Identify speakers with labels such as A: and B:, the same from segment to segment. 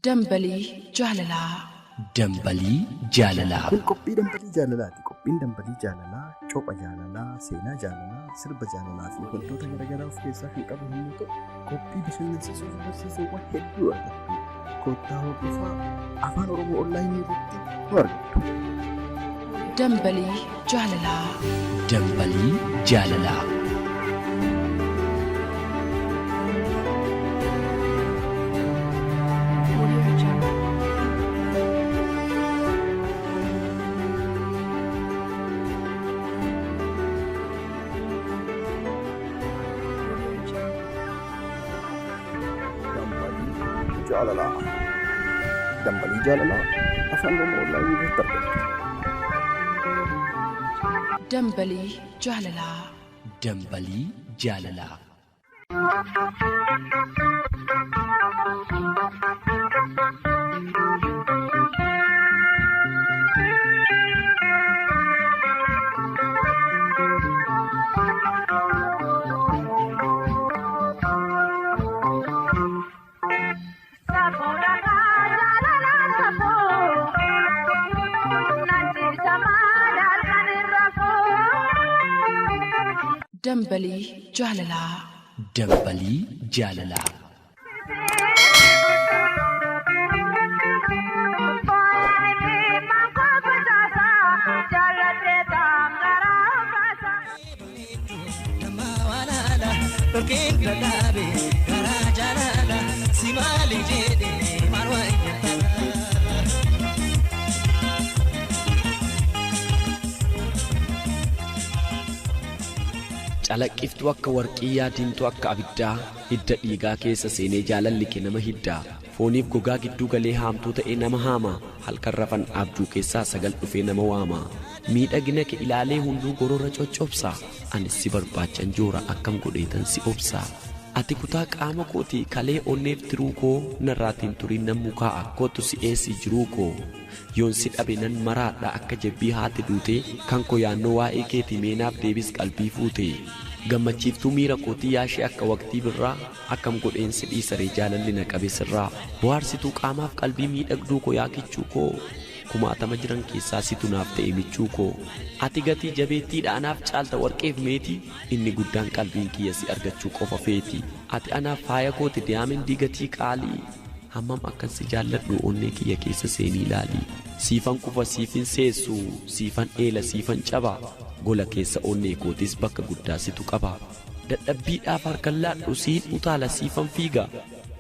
A: Dambalii jaalalaa.
B: Dambalii jaalalaa.
C: Kun qophii dambalii jaalalaati. Qophiin dambalii jaalalaa copha jaalalaa, seenaa jaalalaa, sirba jaalalaa fi wantoota garaagaraa of keessaa kan qabu yommuu ta'u, qophii bashannansiisuu fi barsiisuuwwan hedduu argattu. Kottaa hordofaa Afaan Oromoo Onlaayinii irratti nu argattu.
A: Dambalii jaalalaa.
B: Dambalii jaalalaa.
A: Audio Jungle. Audio Jungle.
C: Dambalii jaalalaa. Dambalii jaalalaa Afaan Oromoo Onlaayinii irratti argattu.
A: Dambalii jaalalaa.
B: Dambalii jaalalaa.
A: Dambalii jaalalaa.
B: Dambalii jaalalaa.
D: Calaqqiftuu akka warqii yaadimtuu akka abiddaa hidda dhiigaa keessa seenee jaalalli kee nama hiddaa fooniif gogaa gidduu galee haamtuu ta'ee nama haama halkan rafan abjuu keessaa sagal dhufee nama waama miidhagina kee ilaalee hunduu gorora coccobsa anis si barbaachan joora akkam godheetan si obsa ati kutaa qaama kootii kalee onneef tiruu koo narraatiin turiin nan mukaa'a kootu si eessi jiruu koo yoon si dhabe nan maraadha akka jabbii haati duute kan koo yaannoo waa'ee keetii meenaaf deebis qalbii fuute gammachiiftuu miira kootii yaashee akka waqtii birraa akkam godheen si dhiisaree jaalalli na qabe sirraa bohaarsituu qaamaaf qalbii miidhagduu koo yaakichuu koo kumaatama jiran keessaa situ naaf ta'e michuu koo ati gatii jabeettiidha anaaf caalta warqeef meetii inni guddaan qalbiin kiyya si argachuu qofa feeti ati anaaf faaya kooti diyaamendii gatii qaalii hammam akkan si jaalladhu onnee kiyya keessa seenii ilaali siifan kufa siifin seessu siifan eela siifan caba gola keessa onnee kootis bakka guddaa situ qaba dadhabbiidhaaf harkan laadhu siin utaala siifan fiiga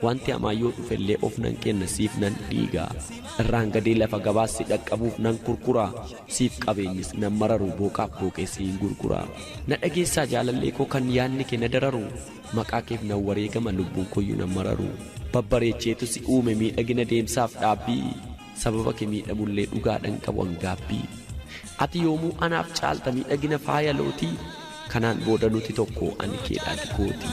D: wanti hamaa yoo dhufellee of nan kenna siif nan dhiiga irraan gadee lafa gabaas si dhaqqabuuf nan kurkura siif qabeenyis nan mararu booqaaf booqee siin gurgura na dhageessaa jaalallee koo kan yaanni kee na dararu maqaa keef nan wareegama lubbuun koyyuu nan mararu babbareecheetu si uume miidhagina deemsaaf dhaabbii sababa kee miidhamullee dhugaadhaan qabu hangaabbii ati yoomuu anaaf caalta miidhagina faaya lootii kanaan booda nuti tokko ani keedhaati kooti.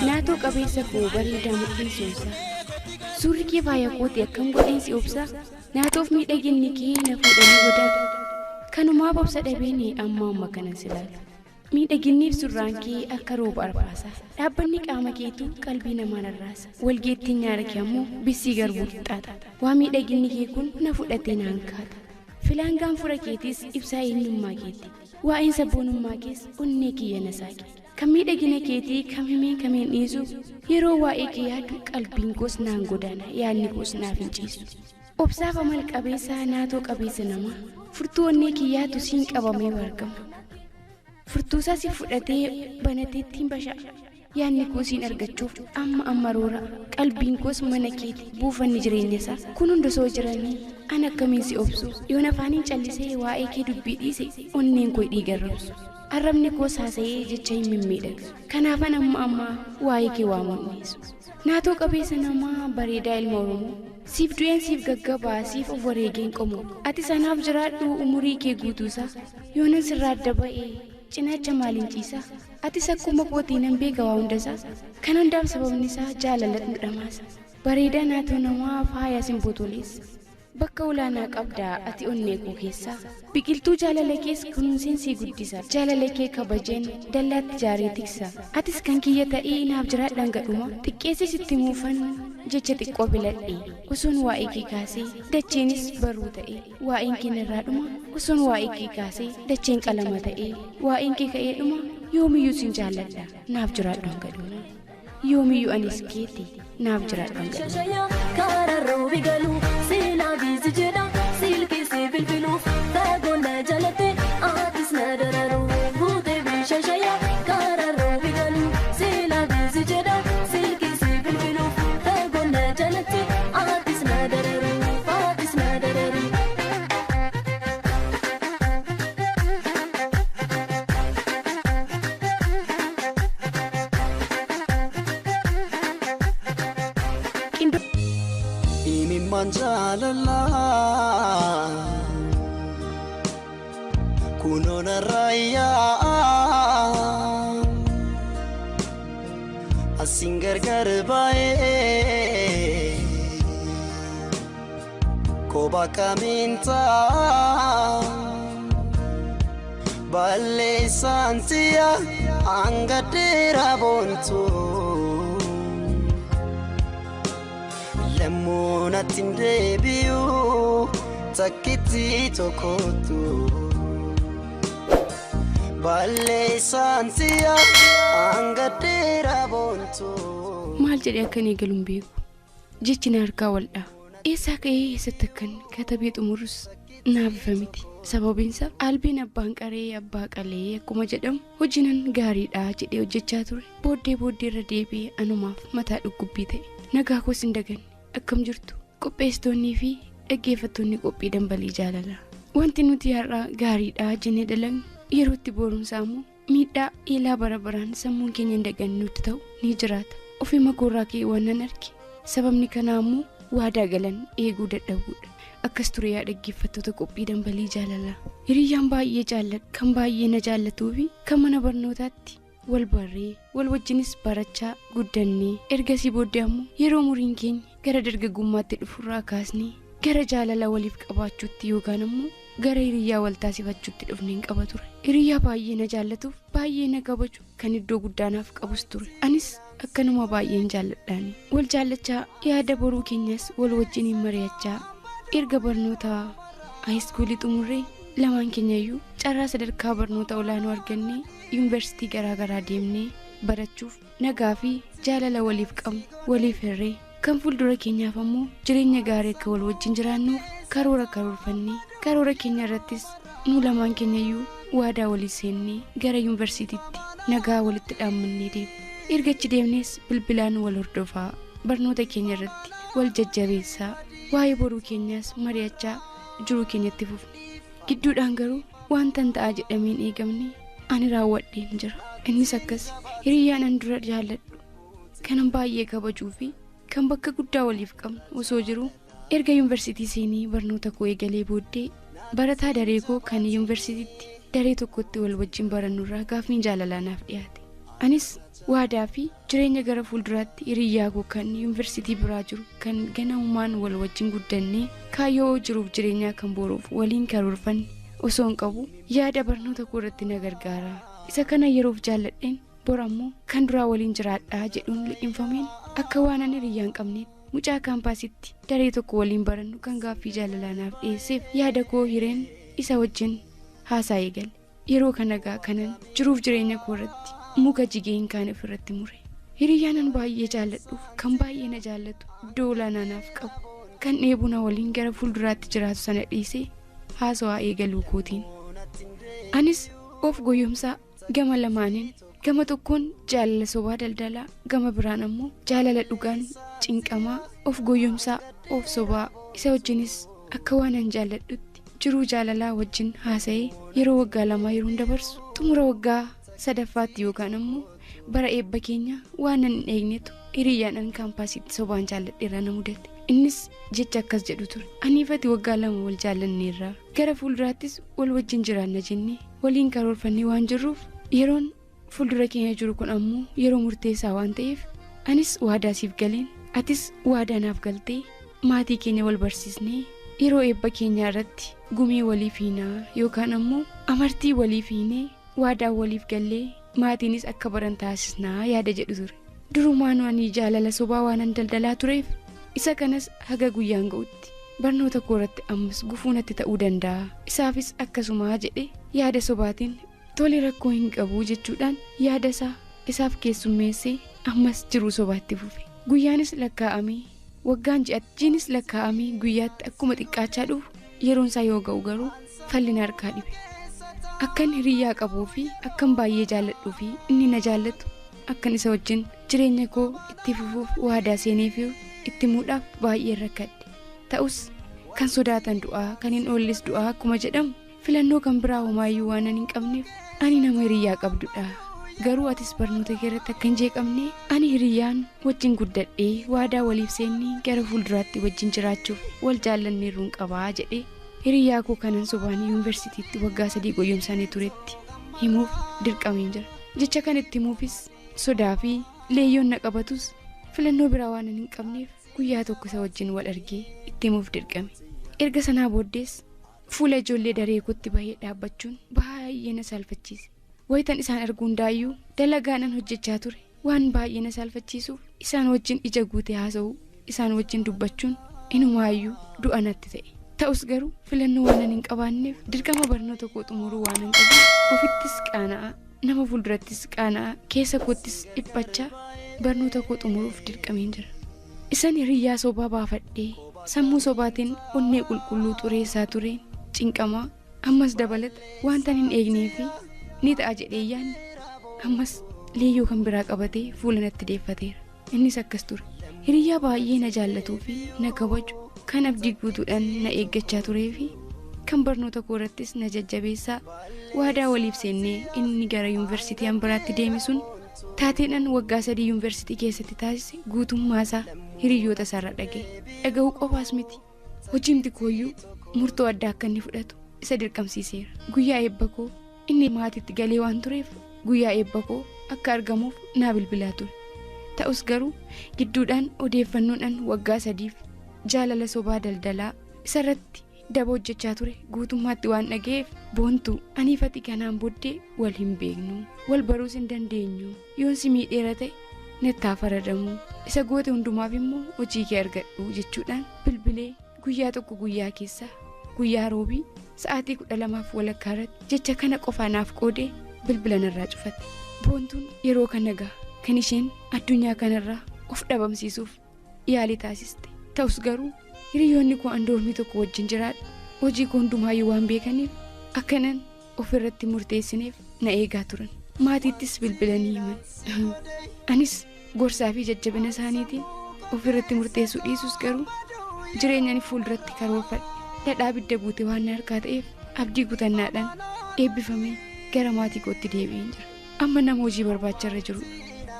E: Naatoo qabeessa koo bareedaa mudhiisuunsa. Suurri kee faaya kooti akkam godheen si obsa. Naatoof miidhaginni kee na fuudhanii godaatu. Kanumaaf obsa dhabeen amma amma kanan si laatu. Miidhaginniif surraan kee akka rooba arfaasa. Dhaabbanni qaama keetu qalbii namaa rarraasa. Walgeettiin nyaara kee ammoo bissii garbuu qixxaata. Waa miidhaginni kee kun na fudhatee naan kaata. Filaan gaanfura keetiis ibsaa eenyummaa keeti. Waa'een sabboonummaa kees onnee kiyya na saaqe. Kan miidhagina keetii kam himeen kamiin dhiisu yeroo waa'ee kee yaadu qalbiin koos naan godaana yaadni koos naaf hin ciisu. Obsaaf amal qabeessa naatoo qabeessa namaa furtuu onnee kiyyaatu siin qabamee argama. Furtuusaa si fudhatee banateettiin basha'a. Yaadni koo siin argachuuf amma amma roora qalbiin koos mana keeti buufanni jireenya isaa kun hunda osoo jiranii an akkamiin si obsu yoon afaaniin callisee waa'ee kee dubbii dhiise onneen koo dhiigarrabsu. Arrabni koos haasa'ee jecha hin mimmiidhagsu. Kanaafan amma ammaa waa'ee kee waamuun dhiisu. Naatoo qabeessa namaa bareedaa ilma Oromoo. Siif du'een siif gaggabaa siif of wareegeen qomo. Ati sanaaf jiraadhu umurii kee guutuusaa. Yoonan sirraa adda ba'ee cinaacha maaliin ciisaa? Atis akkuma kootii nan beeka waa hundasaa. Kan hundaaf sababni isaa jaalalatu nu dhamaasa. Bareedaa naatoo namaa faaya simboo toleessa. Bakka olaanaa qabdaa ati onnee koo keessaa. Biqiltuu jaalala kees kunuunseen sii guddisa. Jaalala kee kabajeen dallaatti jaaree tiksa. Atis kan kiyya ta'ee naaf jiraadhaan gadhuma. Xiqqeessi sitti muufan jecha xiqqoo filadhe. Osoon waa'ee kee kaasee dacheenis barruu ta'e. Waa'een kee narraa dhuma. Osoon waa'ee kee kaasee dacheen qalama ta'e. Waa'een kee ka'ee dhuma. Yoomiyyuu sin jaalladha naaf jiraadhaan gadhuma. Yoomiyyuu anis keeti naaf jiraadhaan gadhuma.
F: Karaa roobi galu seenaa biizi jedha silkii si bilbiluuf fagoo na jalate atis na dararu guutee bishashaya karaa roobi galu seenaa biizi jedha silkii si bilbiluuf fagoo na jalate atis na dararu atis na dararu.
G: Manjalala kunona raya asin gargar bae koba kaminta balle santia angadera bontu Lemmoonatti hin deebi'u takkitti tokkotu balleessaan si'a hanga dheeraa boontu.
E: Maal jedhee akkan eegalu hin beeku. Jechi na harkaa waldhaa. Eessaa ka'ee eessatti akkan katabee xumurus naaf ifa miti. Sababiinsa albiin abbaan qaree abbaa qalee akkuma jedhamu hojiinan gaariidha jedhee hojjechaa ture. Booddee booddee irra deebi'ee anumaaf mataa dhukkubbii ta'e. Nagaa koos hin daganne. Akkam jirtu qopheessitoonnii fi dhaggeeffattoonni qophii dambalii jaalalaa. Wanti nuti har'a gaariidha jennee dalagnu yerootti boorumsaa immoo miidhaa eelaa bara baraan sammuun keenya hin daganne nutti ta'u ni jiraata. Ofii koorraa ka'ee waan nan arge. Sababni kanaa immoo waadaa galan eeguu dadhabuudha. Akkas ture yaa dhaggeeffattoota qophii dambalii jaalalaa. Hiriyyaan baay'ee jaalladhu kan baay'ee na jaallatuu fi kan mana barnootaatti wal barree wal wajjinis barachaa guddannee ergasii booddee ammoo yeroo umuriin keenya gara dargaggummaatti dhufurraa kaasnee gara jaalala waliif qabaachuutti yookaan ammoo gara hiriyyaa wal taasifachuutti dhufneen qaba ture. Hiriyyaa baay'ee na jaallatuuf baay'ee na kabaju kan iddoo guddaanaaf qabus ture. Anis akkanuma baay'een jaalladhaani. Wal jaallachaa yaada boruu keenyas wal wajjiniin mari'achaa erga barnoota haayiskuulii xumurree lamaan keenyayyuu carraa sadarkaa barnoota olaanoo argannee yuunivarsiitii garaagaraa deemnee barachuuf nagaa fi jaalala waliif qabnu waliif hirree kan fuuldura keenyaaf ammoo jireenya gaarii akka wal wajjin jiraannuuf karoora karoorfannee karoora keenya irrattis nu lamaan keenyayyuu waadaa walii seennee gara yuunivarsiitiitti nagaa walitti dhaammannee deemne. Erga achi deemnees bilbilaan wal hordofaa barnoota keenya irratti wal jajjabeessaa waa'ee boruu keenyaas mari'achaa jiruu keenyatti fufne. Gidduudhaan garuu wanta ta'aa jedhameen eegamne ani raawwadheen jira. Innis akkas hiriyyaan an dura jaalladhu kanan baay'ee kabajuu fi kan bakka guddaa waliif qabnu osoo jiru erga yuunivarsiitii seenee barnoota koo eegalee booddee barataa daree koo kan yuunivarsiitiitti daree tokkotti wal wajjin barannurraa gaaffiin jaalalaa naaf dhiyaate. Anis waadaa fi jireenya gara fuulduraatti hiriyyaa koo kan yuunivarsiitii biraa jiru kan ganamumaan wal wajjin guddannee kaayyoo jiruuf jireenyaa kan boruuf waliin karoorfanne osoo hin qabu yaada barnoota koo irratti na gargaara. Isa kana yeroof jaalladheen bor ammoo kan duraa waliin jiraadhaa jedhuun liqinfameen akka waan ani hiriyyaa hin qabneef mucaa kaampaasitti daree tokko waliin barannu kan gaaffii jaalalaa naaf dhiyeesseef yaada koo hireen isa wajjin haasaa eegale. Yeroo kana gaa kanan jiruuf jireenya koo irratti muka jigee hin kaane ofirratti mure. Hiriyyaan an baay'ee jaalladhuuf kan baay'ee na jaallatu iddoo olaanaa naaf qabu kan dheebuu na waliin gara fuulduraatti jiraatu sana dhiisee haasawaa eegaluu kootiin. Anis of goyyomsaa gama lamaaniin gama tokkoon jaalala sobaa daldalaa gama biraan ammoo jaalala dhugaan cinqamaa of goyyomsaa of sobaa isa wajjinis akka waan an jaalladhutti jiruu jaalalaa wajjin haasa'ee yeroo waggaa lamaa yeroon dabarsu xumura waggaa sadaffaatti yookaan ammoo bara eebba keenya waan an hin eegnetu hiriyyaan an kaampaasiitti sobaan jaalladheerra na mudate. Innis jecha akkas jedhu ture. Aniifati waggaa 2 wal jaallanneerra. Gara fuulduraattis wal wajjin jiraanna jennee waliin karoorfannee waan jirruuf yeroon fuuldura keenya jiru kun ammoo yeroo murteessaa waan ta'eef anis waadaa siif galeen atis waadaa naaf galtee maatii keenya wal barsiisnee yeroo eebba keenyaa irratti gumee waliif hiinaa yookaan ammoo amartii waliif hiinee waadaa waliif gallee maatiinis akka baran taasisnaa yaada jedhu ture. Durumaan ani jaalala sobaa waanan daldalaa tureef isa kanas haga guyyaan ga'utti barnoota koo irratti ammas gufuu natti ta'uu danda'a. Isaafis akkasumaa jedhe yaada sobaatiin tole rakkoo hin qabu jechuudhaan yaada isaa isaaf keessummeessee ammas jiruu sobaatti fufe. Guyyaanis lakkaa'amee waggaan ji'attiinis lakkaa'amee guyyaatti akkuma xiqqaachaa dhufu yeroon isaa yoo ga'u garuu fallina harkaa dhibe. Akkan hiriyyaa qabuu fi akkan baay'ee jaalladhuu fi inni na jaallatu akkan isa wajjin jireenya koo itti fufuuf waadaa seeneef itti muudhaaf baay'ee rakkadhe. Ta'us kan sodaatan du'aa kan hin oolles du'aa akkuma jedhamu filannoo kan biraa homaayyuu waan hin qabneef ani nama hiriyyaa qabdudha. Garuu atis barnoota kee irratti akka hin jeeqamne ani hiriyyaan wajjin guddadhee waadaa waliif seennee gara fuulduraatti wajjin jiraachuuf wal jaallanneerruun qabaa jedhee hiriyyaa koo kanan sobaan yuunivarsiitiitti waggaa 3 goyyomsaanii turetti himuuf dirqameen jira. Jecha kan itti himuufis sodaa fi leeyyoon na qabatus filannoo biraa waan hin qabneef guyyaa tokko isa wajjin wal argee itti himuuf dirqame. Erga sanaa booddees fuula ijoollee daree kootti bahee dhaabbachuun baay'ee na saalfachiise. Wayitan isaan arguu hundaayyuu dalagaanan hojjechaa ture waan baay'ee na saalfachiisuuf isaan wajjin ija guutee haasa'uu isaan wajjin dubbachuun inumaayyuu du'a natti ta'e. Ta'us garuu filannoo waan hin qabaanneef dirqama barnoota koo xumuruu waan hin qabuuf ofittis qaana'aa nama fuuldurattis qaana'aa keessa koottis dhiphachaa barnoota koo xumuruuf dirqameen jira. Isan hiriyyaa sobaa baafadhee sammuu sobaatiin onnee qulqulluu xureessaa tureen cinqamaa ammas dabalata wanta hin eegnee fi ni ta'a jedhee yaadne ammas leeyyoo kan biraa qabatee fuula natti deeffateera. Innis akkas ture. Hiriyyaa baay'ee na jaallatuu fi na kabaju kan abdii guutuudhaan na eeggachaa turee fi kan barnoota koo irrattis na jajjabeessaa waadaa waliif seennee inni gara yuunivarsiitii biraatti deeme sun taateedhaan waggaa 3 yuunivarsiitii keessatti taasise guutummaa isaa hiriyyoota isaarra dhaga'e. Dhaga'uu qofaas miti hojiimti kooyyuu murtoo addaa akka inni fudhatu isa dirqamsiiseera. Guyyaa eebba koo inni maatiitti galee waan tureef guyyaa eebba koo akka argamuuf naa bilbilaa ture. Ta'us garuu gidduudhaan odeeffannoodhaan waggaa 3 jaalala sobaa daldalaa isarratti daba hojjechaa ture guutummaatti waan dhaga'eef boontuu aniifati kanaan booddee wal hin beeknu wal baruus hin dandeenyu yoon si miidheera ta'e nettaa faradamuu isa goote hundumaaf immoo hojii kee argadhu jechuudhaan bilbilee guyyaa tokko guyyaa keessaa guyyaa roobii sa'aatii 12:15 irratti jecha kana qofaa naaf qoodee bilbila narraa cufate. Boontuun yeroo kana ga'a kan isheen addunyaa kanarraa of dhabamsiisuuf yaalii taasiste. Ta'us garuu hiriyoonni koo andoormii tokko wajjin jiraadhu hojii koo hundumaayyuu waan beekaniif akkanan ofirratti murteessineef na eegaa turan. Maatiittis bilbilanii himan. Anis gorsaa fi jajjabina isaaniitiin ofirratti murteessuu dhiisus garuu jireenya ani fuulduratti karoorfadhe dhadhaa abidda guute waan na harkaa ta'eef abdii kutannaadhaan eebbifamee gara maatii kootti deebi'een jira. Amma nama hojii barbaacharra jirudha.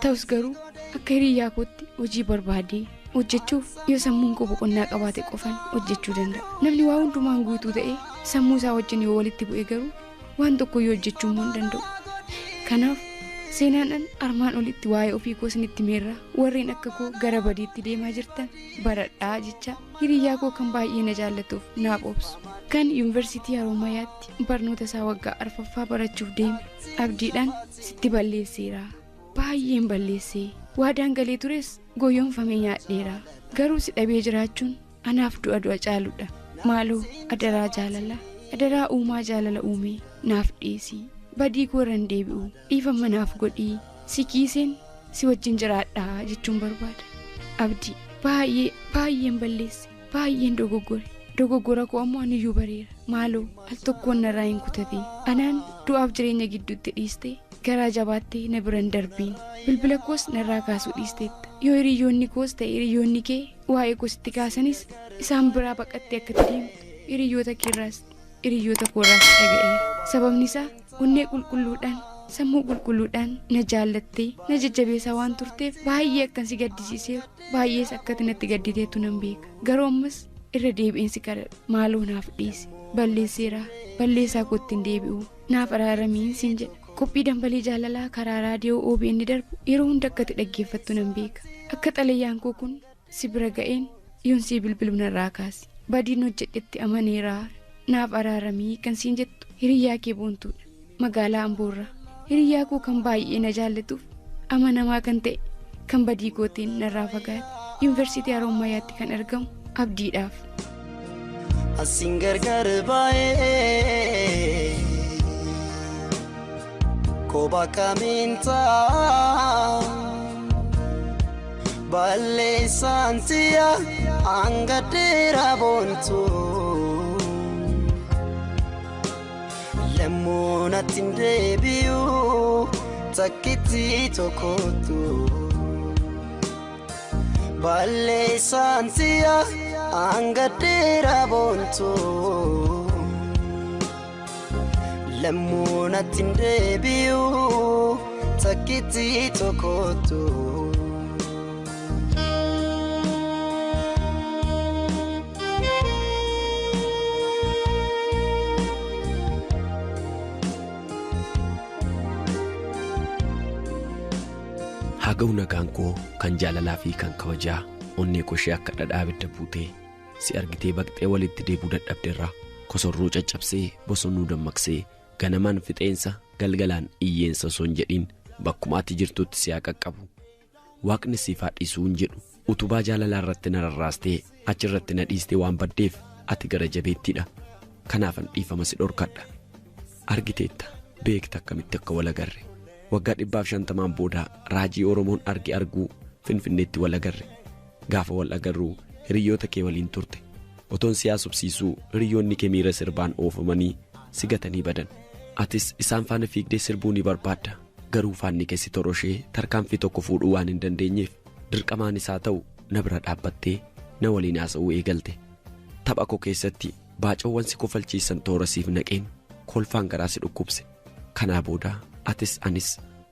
E: Ta'us garuu akka hiriyyaa kootti hojii barbaadee hojjechuuf yoo sammuun koo boqonnaa qabaate qofan hojjechuu danda'a. Namni waa hundumaan guutuu ta'ee sammuu isaa wajjin yoo walitti bu'e garuu waan tokko yoo hojjechuu immoo hin danda'u. Kanaaf seenaadhaan armaan olitti waa'ee ofii koo isinitti meerraa warreen akka koo gara badiitti deemaa jirtan baradhaa jecha hiriyyaa koo kan baay'ee na jaallatuuf naaf obsu kan yuunivarsiitii Haroomayaatti barnoota isaa waggaa 4ffaa barachuuf deeme abdiidhaan sitti balleesseera. Baay'een balleessee waadaan galee tures goyoonfamee nyaadheera. Garuu si dhabee jiraachuun anaaf du'a du'a caaludha. Maaloo adaraa jaalala adaraa uumaa jaalala uumee naaf dhiisii. Badii koo irra hin deebi'u dhiifama naaf godhii si kiiseen si wajjin jiraadhaa jechuun barbaada. Abdii baay'ee baay'een balleesse baay'een dogoggore dogoggora koo ammoo aniyyuu bareera. Maaloo al tokkoon narraa hin kutatin anaan du'aaf jireenya gidduutti dhiiste garaa jabaattee na bira hin darbiin bilbila koos narraa kaasuu dhiisteetta. Yoo hiriyoonni koos ta'e hiriyoonni kee waa'ee koositti kaasanis isaan biraa baqattee akka deemtu hiriyoota keerraas hiriyoota koorraas dhaga'eera. Sababni isaa onnee qulqulluudhaan Sammuu qulqulluudhaan na jaallattee na jajjabeessaa waan turteef baay'ee akkan si gaddisiiseeru baay'ees akkati natti gadditeettu nan beeka. Garuu ammas irra deebi'een si kadhadha. Maaloo naaf dhiisi. Balleesseera. Balleessaa kootti hin deebi'u. Naaf araaramiin siin jedha. Qophii dambalii jaalalaa karaa raadiyoo OBN darbu yeroo hunda akkati dhaggeeffattu nan beeka. Akka xalayyaan koo kun si bira ga'een yoon sii bilbilu narraa kaasi. Badiin hojjedhetti amaneeraa naaf araaramii kan siin jettu hiriyyaa kee boontuudha. Magaalaa Amboorraa hiriyyaa koo kan baay'ee na jaallatuuf amanamaa kan ta'e kan badii kootiin narraa fagaate yuunivarsiitii Harommayaatti kan argamu abdiidhaaf.
G: Asiin gargar baay'ee kophaa kamiin ta'a balleessaan si'a hanga dheeraa boontu lammuu natti hin deebi'u takkitti tokkotu balleessaan si'a hanga dheeraa boontu lammuu natti hin deebi'u takkitti tokkotu.
D: Haa ga'u nagaan koo kan jaalalaa fi kan kabajaa onnee koshee akka dhadhaa abidda buutee si argitee baqxee walitti deebuu dadhabdeerraa kosorruu caccabsee bosonuu dammaqsee ganamaan fixeensa galgalaan iyyeensa osoo hin jedhiin bakkuma ati jirtutti si haa qaqqabu. Waaqni siif haa dhiisuu hin jedhu utubaa jaalalaa irratti na rarraastee achirratti na dhiistee waan baddeef ati gara jabeettiidha. Kanaafan dhiifama si dhorkadha. Argiteetta beekta akkamitti akka wal agarre. Waggaa 150 booda raajii Oromoon arge arguu Finfinneetti wal agarre. Gaafa wal agarruu hiriyoota kee waliin turte. Otoon si haasofsiisuu hiriyoonni kee miira sirbaan oofamanii si gatanii badan. Atis isaan faana fiigdee sirbuu ni barbaadda. Garuu faanni kee si toroshee tarkaanfii tokko fuudhuu waan hin dandeenyeef dirqamaan isaa ta'u na bira dhaabbattee na waliin haasa'uu eegalte. Tapha koo keessatti baacawwan si kofalchiisan toora siif naqeen kolfaan garaa si dhukkubse. Kanaa booda atis anis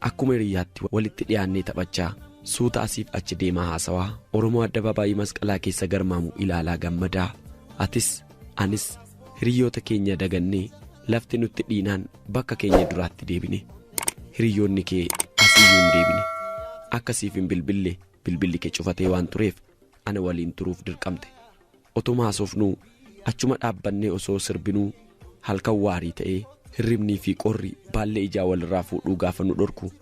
D: akkuma hiriyaatti walitti dhiyaannee taphachaa suuta asiif achi deemaa haasawaa Oromoo addabaabaayii masqalaa keessa garmaamu ilaalaa gammadaa atis anis hiriyoota keenya dagannee lafti nutti dhiinaan bakka keenya duraatti deebine. Hiriyoonni kee asiyyuu hin deebine. Akkasiif hin bilbille bilbilli kee cufatee waan tureef ana waliin turuuf dirqamte. Otuma haasofnuu achuma dhaabbannee osoo sirbinuu halkan waarii ta'ee hirribnii fi qorri baallee ijaa walirraa fuudhuu gaafa nu dhorku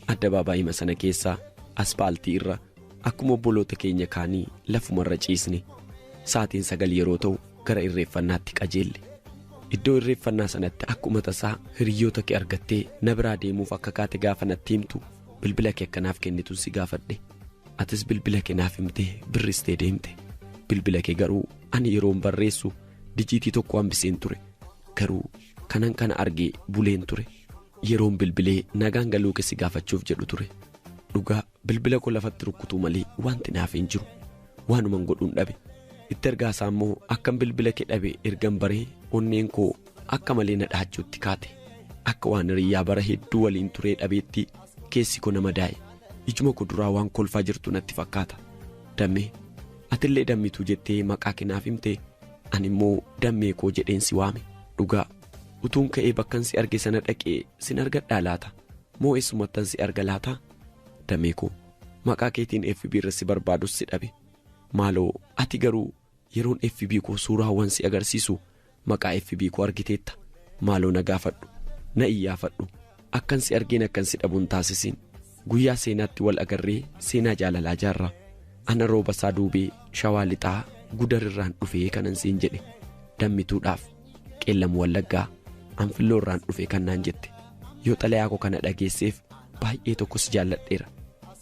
D: addabaabaayii sana keessaa aspaaltii irra akkuma obboloota keenya kaanii lafumarra ciisne. Sa'aatiin 9 yeroo ta'u gara irreeffannaatti qajeelle. Iddoo irreeffannaa sanatti akkuma tasaa hiriyoota kee argattee na biraa deemuuf akka kaate gaafa natti himtu bilbila kee akkanaaf kennitu si gaafadhe. Atis bilbila kee naaf himtee birristee deemte. Bilbila kee garuu ani yeroon barreessu dijiitii tokko hambiseen ture. Garuu kanan kana argee buleen ture. Yeroon bilbilee nagaan galuu kee si gaafachuuf jedhu ture. Dhugaa bilbila koo lafatti rukkutuu malee wanti naaf hin jiru. Waanuman godhuun dhabe. Itti ergaa isaa immoo akkan bilbila kee dhabe ergan baree onneen koo akka malee na dhahachuutti kaate. Akka waan hiriyyaa bara hedduu waliin turee dhabeetti keessi koo nama daa'e. Ijuma koo duraa waan kolfaa jirtu natti fakkaata. Dammee atillee dammituu jettee maqaa kee naaf himte ani immoo dammee koo jedheen si waame. Dhugaa utuun ka'ee bakkan si arge sana dhaqee sin argadhaa laata? Moo eessumattan si arga laata? Dammee koo maqaa keetiin FB irra si barbaadus si dhabe. Maaloo ati garuu yeroon FB koo suuraawwan si agarsiisu maqaa FB koo argiteetta. Maaloo na gaafadhu, na iyyaafadhu, akkan si argeen akkan si dhabuun taasisiin. Guyyaa seenaatti wal agarree seenaa jaalalaa jaarra. Ana rooba isaa duubee shawaa lixaa gudarirraan dhufee kanan siin jedhe. Dammituudhaaf qeellam wallaggaa anfilloorraan dhufee kan naan jette. Yoo xalayaa koo kana dhageesseef baay'ee tokko si jaalladheera.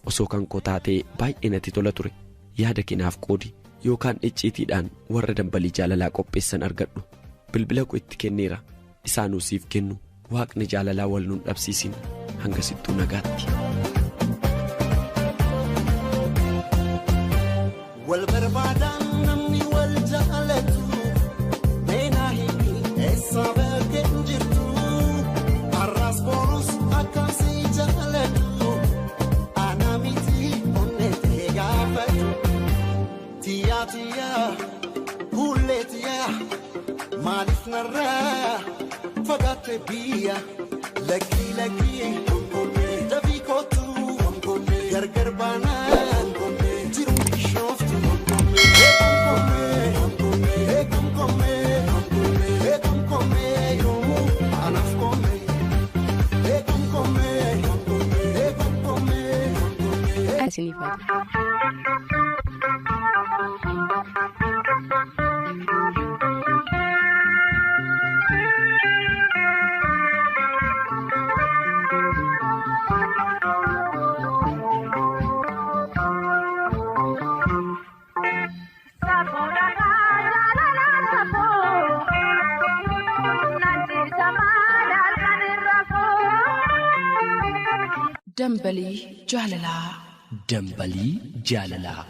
D: Osoo kan koo taatee baay'ee natti tola ture. Yaada keenaaf qoodi yookaan icciitiidhaan warra dambalii jaalalaa qopheessan argadhu. Bilbila koo itti kenneera. Isaanuu siif kennu. Waaqni jaalalaa wal nuun dhabsiisin. Hanga sittuu nagaatti.
G: Wal barbaadaan namni wal jaalatu meenaa himi eessa bakkeen jirtu har'as borus akka
H: Narraa fagaatte biyya lakkii lakkii dafii kootu gargar baanaa jiru bishooftu.
E: Isiniif haa ta'u.
A: Dambalii jaalalaa.
B: Dambalii jaalalaa.